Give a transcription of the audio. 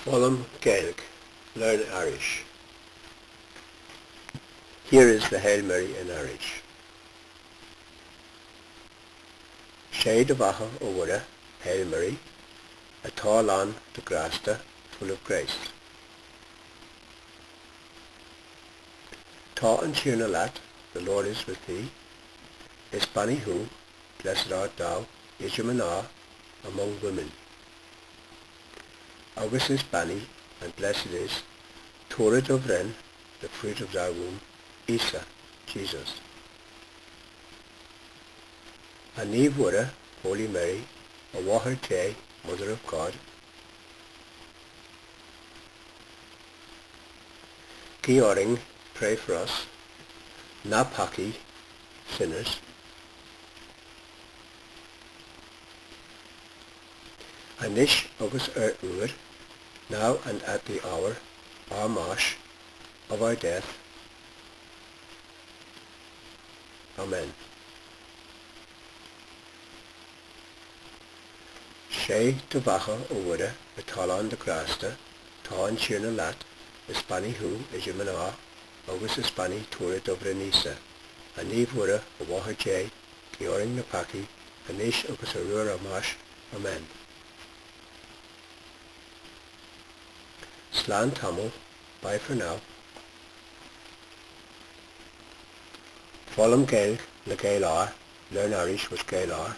Foghlaim Gaeilge, Learn Irish. Here is the Hail Mary in Irish. Sé do bheatha, a Mhuire, Hail Mary, atá lán de ghrásta, full of grace. Tá an Tiarna leat, the Lord is with thee. Is beannaithe thú, blessed art thou, idir mná, among women. Agus is beannaithe, and blessed is, toradh do bhroinn, the fruit of thy womb, Íosa, Jesus. A Naomh Mhuire, Holy Mary, a Mháthair Dé, Mother of God, guigh orainn, pray for us, na peacaigh, sinners. Anois agus ar uair, now and at the hour, ár mbáis, of our death. Amen. Sé do bheatha, a Mhuire, atá lán de ghrásta, tá an Tiarna leat, is beannaithe thú idir mná, agus is beannaithe toradh do bhroinn Íosa. A Naomh Mhuire, a Mháthair Dé, guigh orainn na peacaigh, anois agus ar uair ár mbáis. Amen. Slán tamall, bye for now. Foghlaim Gaeilge le Gael-R, learn Irish with Gael-R.